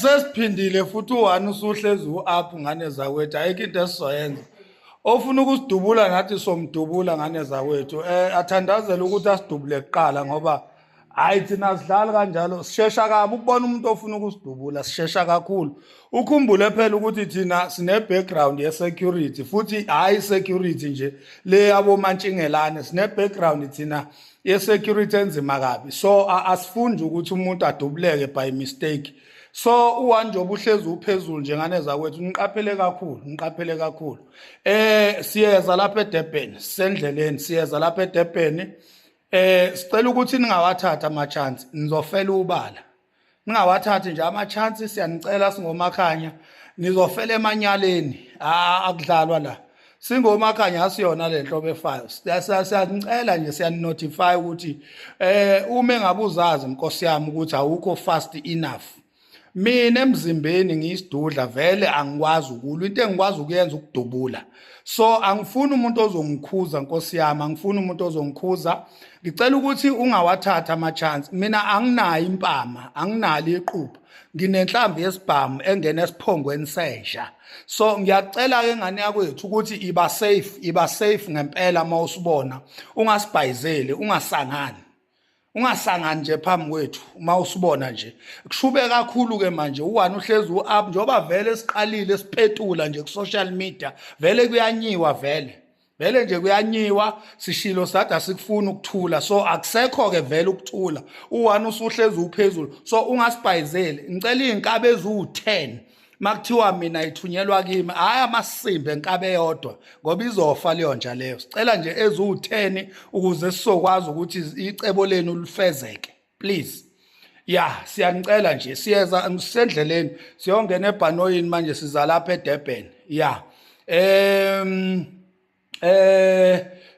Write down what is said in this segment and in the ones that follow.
Sesiphindile futhi u-one usuhlezi u-up ngane zakwethu, ayikho into esizoyenza. Ofuna ukusidubula nathi somdubula ngane zakwethu. Athandazele ukuthi asidubule kuqala ngoba hayi thina sidlali kanjalo, sishesha kabi ukubona umuntu ofuna ukusidubula, sishesha kakhulu. Ukhumbule phela ukuthi thina sine background ye security futhi hayi security nje le yabo mantshingelane, sine background thina ye security enzima kabi. So asifundi ukuthi umuntu adubuleke by mistake. So uone njengoba uhlezi uphezulu nje ngane zakwethu, niqaphele kakhulu, niqaphele kakhulu. Siyeza lapha eDurban, sisendleleni siyeza lapha eDurban. Sicela ukuthi ningawathatha ama chance, nizofela ubala. Ningawathathi nje ama chance, siyanicela singomakhanya, nizofela emanyaleni. Akudlalwa la. Singomakhanya asiyona le nhlobo efayo. Siyanicela nje, siyanotify ukuthi uma engabe uzazi Nkosi yami ukuthi awukho fast enough. Mina emzimbeni ngiyisidudla vele, angikwazi ukulwa, into engikwazi ukuyenza ukudubula. So angifuni umuntu ozongikhuza Nkosi yami, angifuni umuntu ozongikhuza. Ngicela ukuthi ungawathatha ama chance. Mina anginayo impama, anginalo iqupha, nginenhlamvu yesibhamu engena esiphongweni senja. So ngiyacela ke ngane yakwethu ukuthi iba safe, iba safe ngempela mawusibona, ungasibhayizeli, ungasangani. Ungasangani nje phambi kwethu uma usibona nje. Kushube kakhulu ke manje uwani uhlezi u-up njengoba vele siqalile sipetula nje ku social media, vele kuyanyiwa vele. Vele nje kuyanyiwa, sishilo sathi asikufuni ukuthula. So akusekho ke vele ukuthula. Uwani usuhlezi uphezulu. So ungasibhayizeli. Ngicela izinkabi eziwu10. Makuthiwa mina ithunyelwa kimi, hayi amasimba enkabe eyodwa ngoba izofa leyo nja leyo. Sicela nje eziwu10 ukuze sizokwazi ukuthi icebo lenu lifezeke. Please. Ya, siyanicela nje, siyeza sisendleleni, siyongena ebhanoyini manje, siza lapha eDurban. Ya.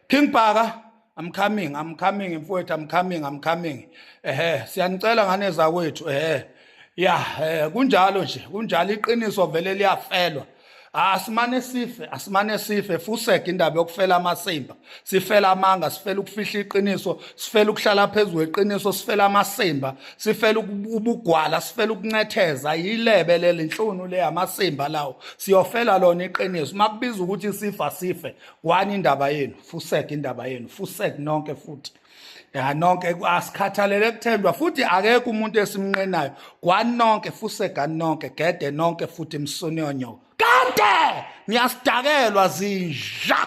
King Bhaka, I'm coming, I'm coming mfowethu, I'm coming, I'm coming. Ehe, siyanicela ngane zakwethu, ehe. Ya, kunjalo nje, kunjalo, iqiniso vele liyafelwa. Asimane sife, asimane sife, fuseke indaba yokufela amasimba. Sifela amanga, sifela ukufihla iqiniso, sifela ukuhlala phezulu kweqiniso, sifela amasimba, sifela ubugwala, sifela ukuncetheza, yilebe leli inhlunu le amasimba lawo. Siyofela lona iqiniso. Makubiza ukuthi sifa sife, kwani indaba yenu, fuseke indaba yenu, fuseke nonke futhi. Ya nonke asikhathalele kuthendwa futhi akekho umuntu esimnqenayo. Kwani nonke, fuseka nonke, gede nonke futhi msuniyonyo. Kade niyasidakelwa zinja.